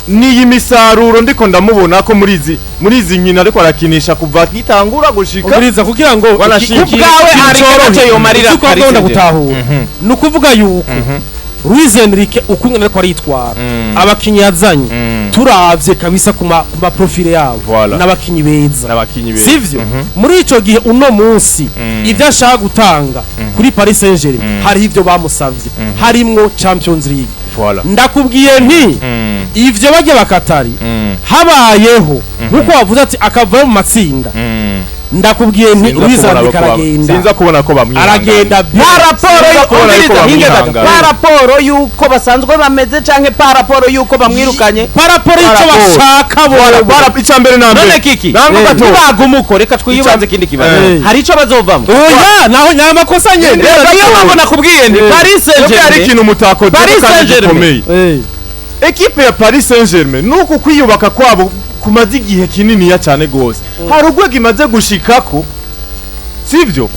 niyi misaruro ndiko ndamubona ko muri izi nkino ariko arakinisha kuva gitangura gushika Ubwiriza kugira ngo Wanashika. Ku bwawe Enrique ntacyo yomarira uko Paris agomba Saint-Germain. gutahura, ni ukuvuga yuko Luis Enrique uko ariko aritwara, abakinyi yazanye, turavye kabisa ku ma profile yabo, Voilà. n'abakinyi beza. N'abakinyi beza. Sivyo? Muri ico gihe uno munsi ivyo ashaka gutanga kuri Paris Saint-Germain, hariho ivyo bamusavye harimwo Champions League. Voilà. Ndakubwiye nti Ivyo bajya bakatari habayeho nkuko wavuze ati akavayo mu matsinda, ndakubwiye nti Sinza Luis kubona Enrique ko aragenda. Sinza kubona ko bamwihangana. Aragenda. Par rapport Sinza kubona yuko umviriza, hinge gato. bamwihangana. Par rapport yuko basanzwe bameze canke par rapport yuko bamwirukanye? Par rapport y'icyo Par rapport. bashaka Bara- bo. bara- icya mbere na mbere None kiki Nangwa gato. nibagumuko, reka twiyibanze ikindi kibazo. Hari ico bazovamo? Oya, naho ni amakosa nyene. Reka, niyo mpamvu nakubwiye nti Paris Twebwe hari Saint-Germain ikintu mutakoze Paris kandi Saint-Germain. gikomeye. Ekipe ya Paris Saint-Germain, nuko kwiyubaka kwabo kumaze igihe kininiya cyane gose, hari urwego imaze gushikako, sivyo?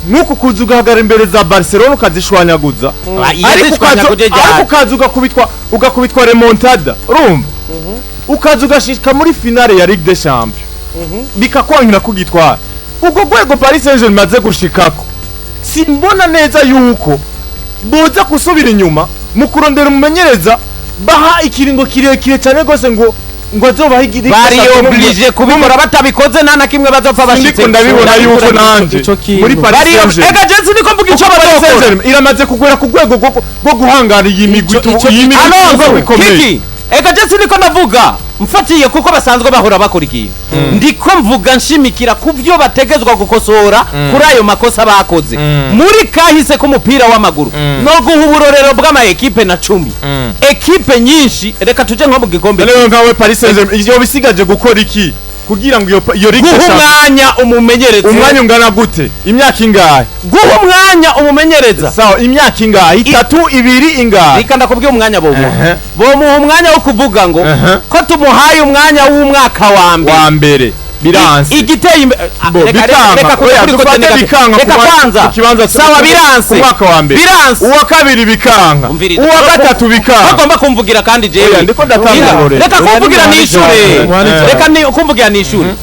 Nuko kuza ugahagarara imbere za Barcelona ukazishwanyaguza, Ah, ariko yazishwanyaguje ryari? ariko ukaza ugakubitwa remontada, urumva, ukaza ugashika muri finale ya Ligue des Champions bikakwankira kugitwara. Ubwo rwego Paris Saint-Germain imaze gushikako, simbona neza yuko boza gusubira inyuma mu kurondera umumenyereza baha ikiringo kirekire cyane rwose ngo azobahe Bari obligé kubikora, batabikoze nta na kimwe bazopfa bashitse. Ndiko ndabibona yuko nanje Ico kintu. muri Paris Bari Saint-Germain, ega jensi niko mvuga ico kuko Paris bazokora. Saint-Germain iramaze kugera ku rwego rwo guhangana iyi migwi iyi migwi tuvuga Alonso ikomeye. Kiki, ega jensi niko ndavuga mfatiye kuko basanzwe bahora bakora ikintu. Ndiko mvuga nshimikira ku byo bategezwa gukosora kuri ayo makosa bakoze muri kahise k'umupira w'amaguru no guha uburorero bw'ama ekipe na 10 ekipe nyinshi. Reka tuje nko mu gikombe. Rero nkawe, Paris Saint-Germain iyo bisigaje gukora iki kugira ngo iyo Ligue Guha des Champions? umwanya umumenyereza. Umwanya ungana gute? Imyaka ingahe? Guha umwanya umumenyereza. Sawa, imyaka ingahe? Itatu, ibiri, ingahe? Reka ndakubwiye umwanya bomuha. Bomuha umwanya wo kuvuga ngo ko tumuhaye umwanya w'umwaka wa mbere. Wa mbere biranse. Igiteye Bo, reka bikanga. reka kuja Oya, kuri dufate côté négatif. bikanga Reka kwanza. ku kibanza Sawa, biranse. ku mwaka wa mbere. Biranse. Uwa kabiri bikanga. Umviriza. Uwa gatatu bikanga. Bagomba kumvugira kandi jewe. Oya, ndiko ndatanga Reka- uburorero. Reka kumvugira nishure. Reka kumvugira nishure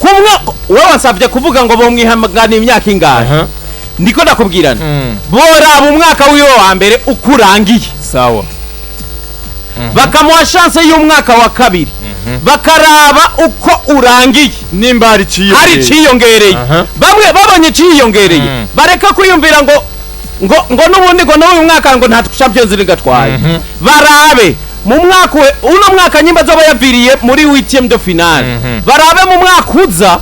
kumwe. Wowe wansabye kuvuga ngo bomwihangana imyaka ingahe? Ndiko ndakubwirana, boraba umwaka wiwe wa mbere uko urangiye, bakamuha chance y'umwaka wa kabiri, bakaraba uko urangiye. Nimba hari iciyongeye. Hari iciyongereye. Bamwe babonye iciyongereye, bareka kwiyumvira ngo n'ubundi ngo n'uyu mwaka ngo nta Champions League atwaye. Barabe mu mwaka uno mwaka nyimba azoba yaviriye muri huitième de finale, barabe mu mwaka uza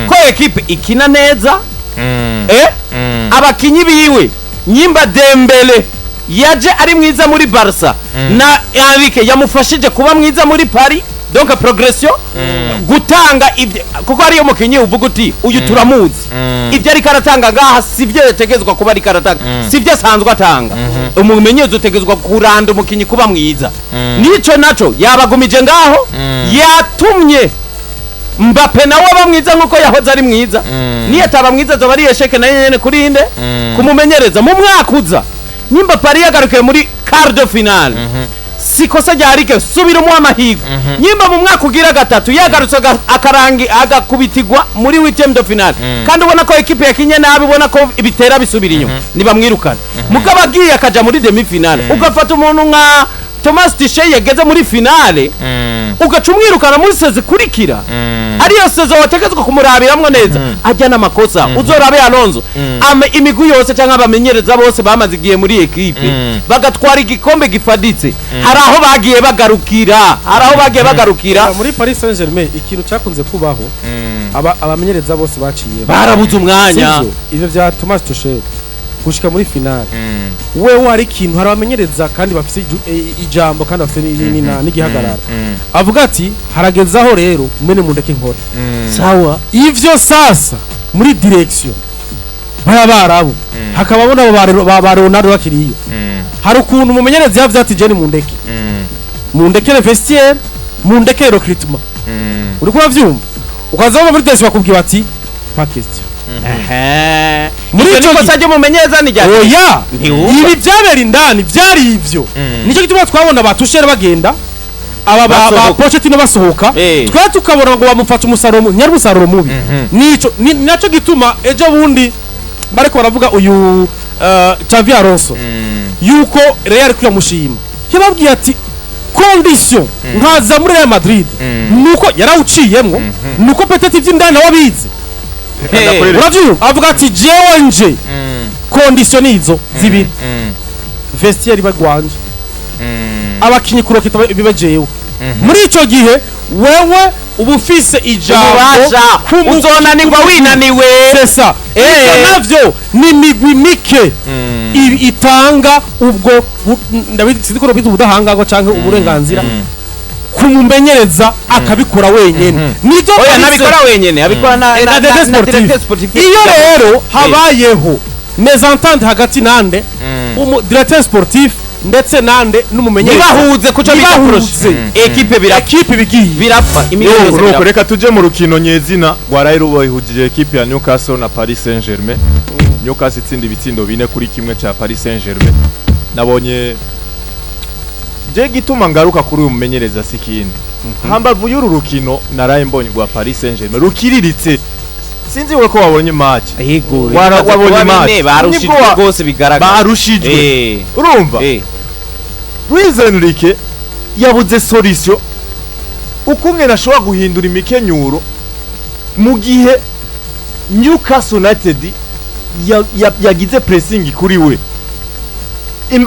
ko ekipe ikina neza, abakinyi biwe, nyimba Dembele yaje ari mwiza muri Barca na Enrique yamufashije kuba mwiza muri Paris, donc progression gutanga ibyo, kuko ariyo mukinyi uvuga uti uyu turamuzi, ibyo ariko aratanga ngaha sibyo yategezwa kuba ariko aratanga, sibyo asanzwe atanga. Umumenyereza utegezwa kuranda umukinyi kuba mwiza, nico naco yabagumije ngaho, yatumye Mbappe nawe aba mwiza nkuko yahoze ari mwiza. Niyo ataba mwiza azoba ari échec nayo nyene kuri inde? Kumumenyereza. Mu mwaka uza nimba Paris yagarukiye muri quart de finale, si kosa rya Ligue, subira umuha amahirwe. Nyimba mu mwaka ugira gatatu yagarutse akarangi agakubitigwa muri huitième de finale, kandi ubona ko ekipe yakinye nabi, ubona ko bitera bisubira inyuma, nibamwirukana. Mugabo agiye akaja muri demi finale, ugafata umuntu nka Thomas Tuchel yageze muri finale, ugaca umwirukana muri saison ikurikira, ariyo saison wategetswe kumurabiramwo neza, ajya n'amakosa. Uzorabe Alonso, imigwi yose cyangwa abamenyereza bose bamaze igihe muri ekipe bagatwara igikombe gifaditse, hari aho bagiye bagarukira, hari aho bagiye bagarukira. Muri Paris Saint-Germain ikintu cyakunze kubaho, abamenyereza bose baciye barabuze umwanya. Sivyo? Ivyo vya Thomas Tuchel gushika muri finale, wewe hari ikintu, hari abamenyereza kandi bafise ijambo kandi bafise n'igihagararo, avuga ati haragezaho rero mwene mundeke nkore. Ivyo sasa muri direction baya barabu hakabamo nabo ba Leonardo bakiriyo, hari ukuntu umumenyereza yavuze ati jeni mundeke, mundekere vestiaire, mundekere recrutement. Uriko uravyumva, ukaza muri direction bakubwira bati pas question. Muri Muri icyo ico kosa ry'umumenyereza ni rya Oya. Ntiwumva. Ibi byabera indani byari ivyo, nicyo gituma twabona ba Tuchel bagenda, aba ba Basohoka. Pochettino basohoka, twe tukabona ngo bamufata umusaruro nyari umusaruro mubi. Nico naco gituma ejo bundi bariko baravuga uyu Xavi Alonso yuko Real kwiyamushima, yababwiye ati condition nkaza muri Real Madrid nuko yarawuciyemwo, nuko peut-être ivy'indani nawe abizi. Uravyumva, avuga ati jewe nje condition nizo zibiri, vestiaire bagwanje. Abakinyi kurokita bibe jewe. Muri ico gihe wewe uba ufise ijambo Ububasha, uzonanirwa winaniwe. C'est ça. Ivyo navyo ni imigwi mike itanga ubwo sinzi ko nobwita ubudahangarwa canke uburenganzira kumumenyereza akabikora wenyene. Nivyo Oya, ntabikora wenyene, abikora na na directeur na sportif. Directeur sportif. Iyo rero habayeho mésentente hagati nande umu directeur sportif ndetse nande n'umumenyereza, ntibahuze kuco bita ntibahuze. projet, ekipe birapfa. Ekipe bigiye Birapfa imigwi yose Nuko birapfa. reka tuje mu rukino nyezina rwaraye rubahujije ekipe ya Newcastle na Paris Saint-Germain. Newcastle itsinda ibitsindo 4-1 ca Paris Saint-Germain. Nabonye je gituma ngaruka kuri uyu mumenyereza si ikindi. Hambavu y'uru rukino naraye mbonye rwa Paris Saint-Germain rukiriritse, sinzi we ko wabonye match. Yego, Wabonye kuba match. bine barushijwe Nibwo rwose bigaragara. Barushijwe. Urumva, Luis Enrique yabuze solution ukumwe nashobora guhindura imikenyuro mu gihe Newcastle United yagize pressing kuri we.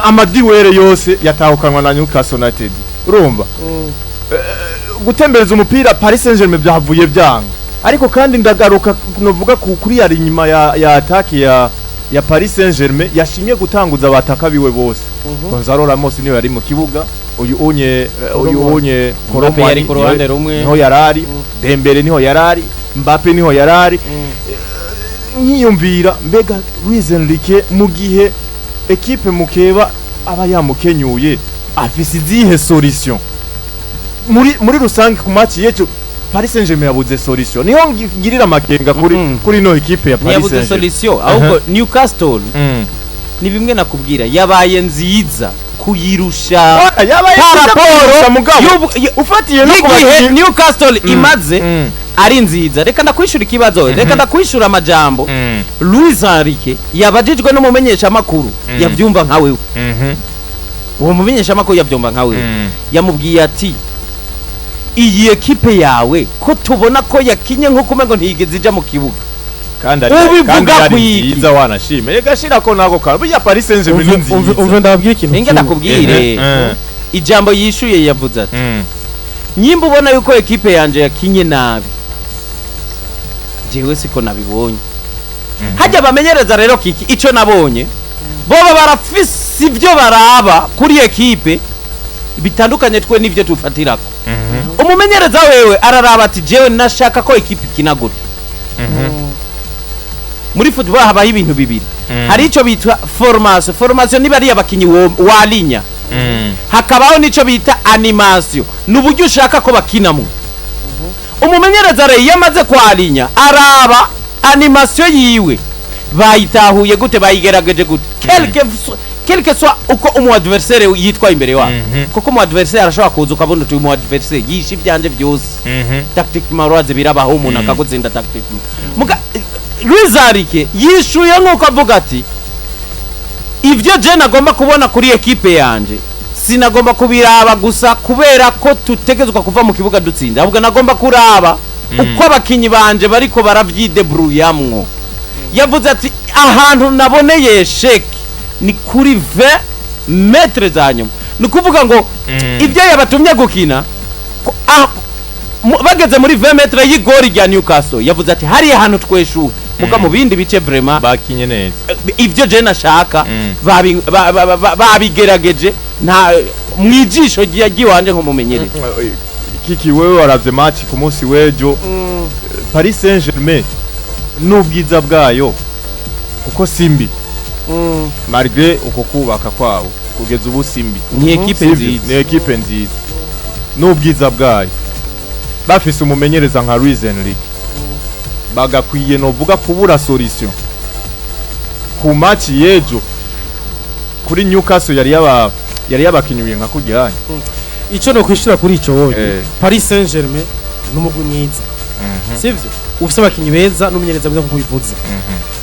Ama duels yose yatahukanwa na Newcastle United. Urumva, gutembereza umupira Paris Saint-Germain byavuye byanga, ariko kandi ndagaruka novuga kuri yari inyuma ya attaque ya Paris Saint-Germain yashimye gutanguza abataka biwe bose. Gonzalo Ramos niwe yari mu kibuga, uyu unye uyu unye Mbappe yari ku ruhande niho- rumwe. Niho yarari, Dembele niho yarari, Mbappe niho yarari. Nkiyumvira mbega Luis Enrique mu gihe ekipe mukeba aba yamukenyuye afise izihe solution muri rusange ku match yecu? Paris Saint-Germain yabuze solution, niho ngirira amakenga kuri kuri no ekipe ya Paris Ntiyabuze Saint-Germain. solution, ahubwo Newcastle ni bimwe nakubwira, yabaye nziza kuyirusha. Oya, yabaye Par nziza rapport kurusha, mugabo ufatiye no ku y'igihe bakinyi. Newcastle imaze ari nziza. Reka ndakwishura ikibazo, reka ndakwishura amajambo Luis Enrique yabajijwe n'umumenyeshamakuru yavyumva nka wewe. Uwo mumenyeshamakuru yavyumva nka wewe, yamubwiye ati: "Iyi ekipe yawe ko tubona ko yakinye nk'uko umengo ntiyigeze ija mu kibuga, Kandi ari ubivuga kandi ari kwiki?" nziza, wanashime reka shira ko nako ka burya Paris Saint-Germain ni nziza. Umve ndababwira ikintu Ninge kimwe. ndakubwire, ijambo yishuye yavuze ati: "Nyimba ubona yuko ekipe yanje yakinye nabi, jewe siko nabibonye." Hajya bamenyereza rero kiki, ico nabonye boba barafise ibyo baraba kuri ekipe bitandukanye twe n'ivyo tufatirako. Umumenyereza wewe araraba ati: "Jewe nashaka ko ekipe ikina gute?" Muri football habaho ibintu bibiri. Hari ico bitwa formation. Formation niba ari abakinyi walinya, hakabaho n'ico bita animation, ni uburyo ushaka ko bakinamo. Umumenyereza rero iyo amaze kwalinya araba animation yiwe bayitahuye gute, bayigerageje gute, quelque soit uko umu adversaire yitwa imbere wawe, kuko umu adversaire arashobora kuza ukabona uti: "Umu adversaire yishe ibyanje byose." Tactiquement urazi birabaho umuntu akagutsinda tactiquement. Muga Luis Enrique yishuye nk'uko avuga ati: "Ibyo je nagomba kubona kuri ekipe yanje sinagomba kubiraba gusa kubera ko tutegezwa kuva mu kibuga dutsinda, ahubwo nagomba kuraba uko abakinyi banje bariko baravyidebruyamwo." Yavuze ati: "Ahantu naboneye échec ni kuri 20 mètres za nyuma." Ni ukuvuga ngo ibyo yabatumye gukina bageze muri 20 mètres y'igori rya Newcastle, yavuze ati: "Hariya hantu tweshuwe muga mu bindi bice vraiment Bakinye neza. Ibyo je nashaka babigerageje nta mwijisho ryiwanje nk'umumenyereza." Kiki, wewe waravye match ku munsi w'ejo, Paris Saint-Germain n'ubwiza bwayo, kuko simbi malgré uko kubaka kwabo kugeza ubu simbi. Ni ekipe Sivyo? nziza. Ni ekipe nziza n'ubwiza bwayo, bafise umumenyereza nka Luis Enrique, bagakwiye novuga kubura solution ku match y'ejo kuri Newcastle yari yabakinyuye nka kujyanye. Icyo no kwishura kuri ico wowe, Paris Saint-Germain ni umugwi mwiza, sivyo? Ufise abakinyi beza n'umumenyereza mwiza nkuko bivuze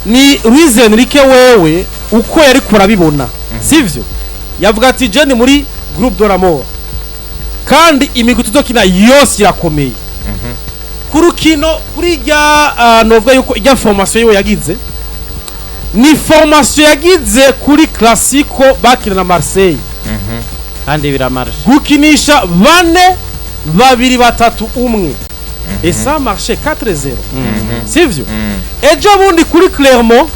ni Luis Enrique. Wewe uko yari kurabibona, sivyo? Yavuga ati: "Je ni muri groupe de la mort kandi imigwi tuzokina yose irakomeye." Ku rukino kuri irya novuga yuko irya formation yiwe yagize ni formation yagize kuri Classico bakina na Marseille. Kandi biramarsha. Gukinisha 4 2 3 1, et ça marchait 4-0, sivyo? Ejo bundi kuri Clermont,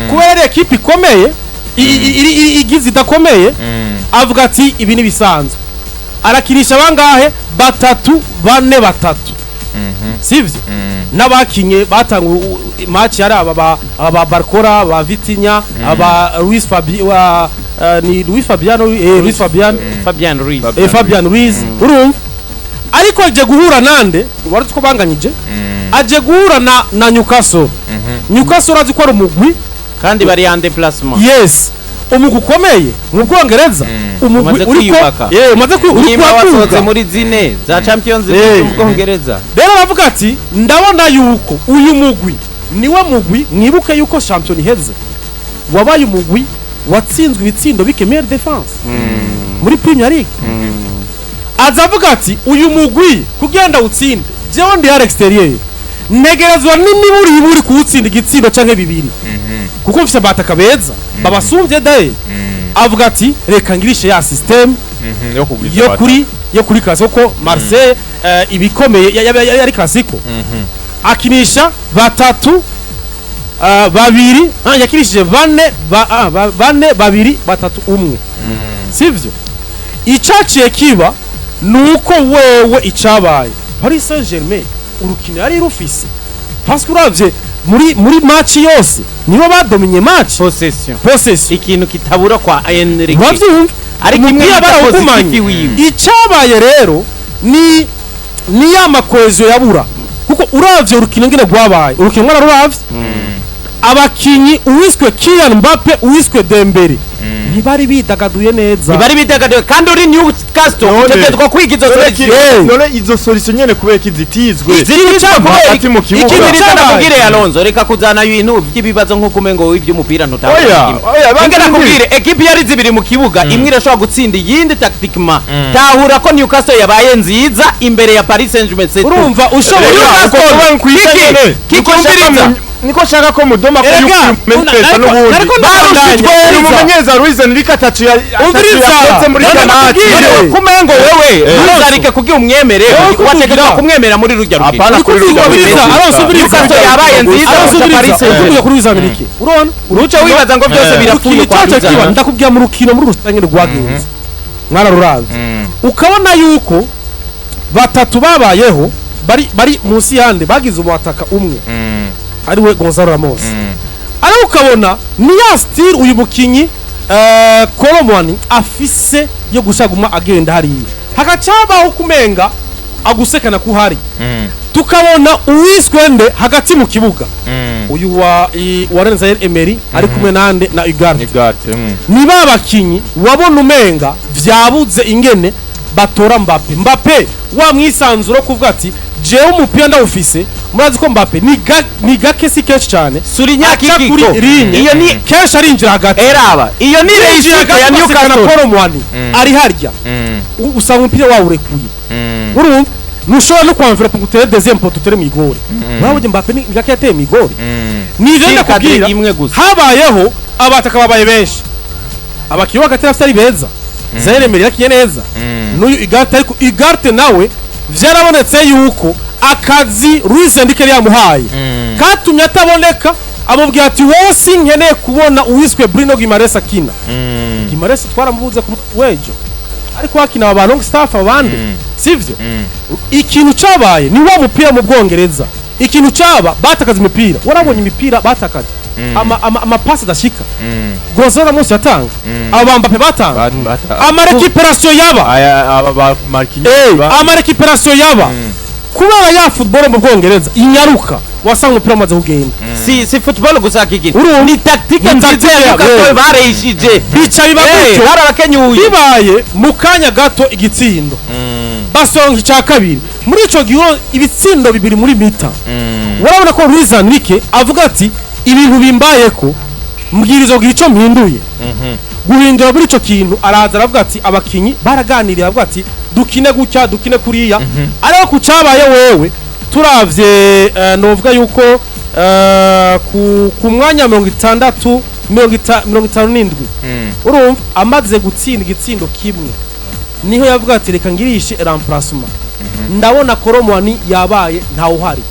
kubera ari ekipe ikomeye, igize idakomeye, avuga ati ibi ni bisanzwe, arakinisha bangahe? 3 4 3, sivyo? N'abakinye batanga match yari aba Barcola, ba Vitinha, aba Luis Fabi wa ni Luis Fabiano, Luis Fabian. Fabian Ruiz. Fabian Ruiz, urumva? Ariko aje guhura nande? Wari ko banganyije, aje guhura na Newcastle. Newcastle urazi ko ari umugwi Kandi bari en déplacement. Yes, umugwi ukomeye mu Bwongereza, umugwi Umaze uriko kwiyubaka. Umaze uri Nimba wasohotse kuraduga. muri zine za Champions League mu Bwongereza. Rero aravuga ati ndabona yuko uyu mugwi niwe mugwi, mwibuke yuko shampiyona iheze wabaye umugwi watsinzwe ibitsindo bike, meilleure défense muri Premier League. Aza avuga ati uyu mugwi kugira ndawutsinde, jewe ndi à l'extérieur, ntegerezwa n'imiburiburi kuwutsinda igitsindo canke bibiri, kuko mfise abataka beza babasumbye daye. Avuga ati reka ngirishe ya système Yo kugwiza yo kuri Clasico, ko Marseille ibikomeye yari Clasico. Akinisha 3 2, yakinishije 4 4 2 3 1, sivyo? Icaciye kiba nuko wewe icabaye, Paris Saint-Germain urukino yari rufise, parce que uravye muri match yose nibo badominye match. Possession. Possession. Ikintu kitabura kwa Enrique. Uravyumva? Ariko imwe Umupira bita barawugumanye. positif wiwe. Icabaye rero ni ya ma cohésion yabura, kuko uravye urukino ngene rwabaye, urukino mwararuravye, abakinyi uwiswe Kylian Mbappe, uwiswe Dembele ntibari bidagaduye neza. Ntibari bidagaduye, kandi uri Newcastle None. utegerezwa kwiga izo solution. None izo solution nyene kubera ko zitizwe Ziri kubera hagati mu kibuga? Ikindi Ikintu reka cabaye. nakubwire, Alonso, reka kuzana ibintu by'ibibazo nk'uko umengo iby'umupira ntutanga. Oya, oya, Reka nakubwire, ekipi yari zibiri mu kibuga, imwe irashobora gutsinda iyindi tactiquement. Tahura ko Newcastle yabaye nziza imbere ya Paris Saint-Germain, c'est tout. Urumva ushobora Reka, uko kuba nkwiza Kiki, nyene, Kiki, niko nshaka umviriza. Niko shaka ko mudoma ko Erega, yuko n'ubundi nariko barushijwe ndabandanya. Umumenyereza Luis Enrique atacu Umviriza. yakoze muri None Kanati. nakubwiye. Kumengo wewe ntuzarike kugira umwemere, Wowe wategeka kuvugira. kumwemera muri rujya rukino. Apana kuri rujya Umviriza, rukino. Alonso, umviriza. Newcastle yabaye nziza Alonso, kurusha umviriza. Paris Saint-Germain. Uvuye kuri Luis Enrique, urabona? Uruca wibaza ngo byose birapfuye Urukino kwa cyacu kiba, Luis. ndakubwira, mu rukino muri rusange rwagenze, mwararuravye, ukabona yuko batatu babayeho bari munsi yande bagize umwataka umwe ariwe Gonzalo Ramos, ariko ukabona ni ya style uyu mukinyi Kolo Muani afise yo gushaguma agenda hariya, hagacabaho kumenga agusekana kuhari. Tukabona uwiswe nde hagati mu kibuga, uyu wa Warren Zaire Emery ari kumwe nande? Na Ugarte. Ugarte. Ni ba bakinyi wabona umenga vyabuze ingene batora Mbappe. Mbappe wa mwisanzuro kuvuga ati jewe umupira ndawufise. Murazi ko Mbappe ni gake, si kenshi cyane Surinya aca kiki kuri ko. ligne, Iyo ni kenshi arinjira hagati. Eraba iyo ni Yinjira réussite ya hagati ugasekana. Newcastle. Kolo Muani ari harya, usanga umupira wawurekuye, urumva ntushobora no kwamvira ngo utere deuxième poteau, utere mw'igori. Urabona Mbappe ni gake yateye mw'igori, nivyo Si ndakubwira. cadre imwe gusa. Habayeho abataka babaye benshi, abakinnyi bo hagati bafite ari beza. Zaire Emery yakinye neza n'uyu Ugarte, ariko Ugarte nawe vyarabonetse yuko akazi Luis Enrique yari yamuhaye katumye ataboneka. Amubwira ati wowe sinkeneye kubona uwiswe Bruno Guimaraes akina. Guimaraes twaramubuze ku wejo, ariko hakina aba Longstaff abandi, sivyo? Ikintu cabaye ni wa mupira mu Bwongereza, ikintu caba batakaza imipira, warabonye imipira batakaje, amapasi adashika Gonzalo Ramos yatanga, aba Mbappe batanga, ama récupération yaba Aya aba ba Marquinhos ama récupération yaba kubera ya football mu Bwongereza inyaruka, wasanga umupira umaze kugenda. Si football gusa kiki. Urumva? Ni tactique Ni nziza tactique ya ya- Newcastle bareyishije. Bica biba gutyo. Barabakenyuye. Bibaye mu kanya gato igitsindo, basonga icya kabiri. Muri ico gihe ibitsindo bibiri muri mi-temps, urabona ko Luis Enrique avuga ati ibintu bimbayeko, mbwiriza kugira ico mpinduye. Guhindura muri ico kintu, araza aravuga ati abakinyi baraganiriye, aravuga ati dukine gutya, dukine kuriya. Ariko ku cabaye wewe turavye, novuga yuko ku mwanya 66. 57, urumva amaze gutsinda igitsindo kimwe, niho yavuga ati: "Reka ngirishe remplacement, ndabona Kolo Muani yabaye ntawuhari,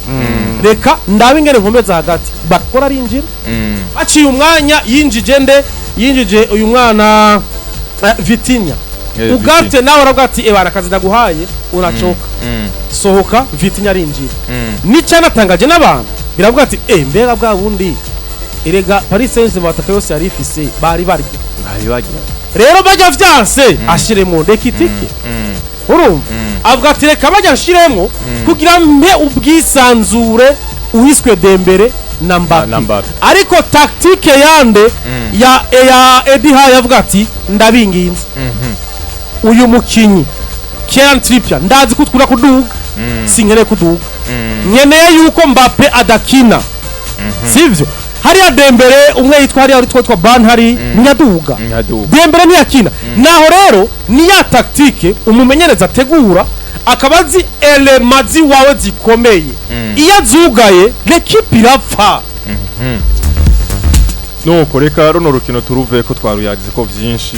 reka ndabe ingene nkomeza hagati." Bakora arinjira, aciye umwanya yinjije nde? Yinjije uyu mwana Vitinha. Ugarte nawe aravuga ati: "Ebana, akazi ndaguhaye, uracoka, sohoka." Vitinha arinjira. Nicanatangaje n'abantu biravuga ati: "Eh, mbega bwa bundi erega Paris Saint-Germain bataka yose yari ifise bari barya." Bari bagira. Rero bajya vyanse ashiremo Ekitike. Urumva avuga ati: "Reka bajya nshiremo kugira mpe ubwisanzure uwiswe Dembele na Mbappe." Na Mbappe. Ariko tactique yande ya Eddie Howe yavuga ati: "Ndabinginze, uyu mukinyi Kieran Trippier ndazi ko utwura kuduga, sinkeneye kuduga, nkeneye yuko Mbappe adakina, sivyo? Hariya Dembele umwe yitwa hariya witwa Ban hari ntiyaduga." Ntiyaduga. Dembele ntiyakina. Naho rero ni ya tactique umumenyereza ategura, akaba azi éléments ziwawe zikomeye. Iyo azugaye, l'équipe irapfa. Nuko reka runo rukino turuve ko twaruyagize ko vyinshi.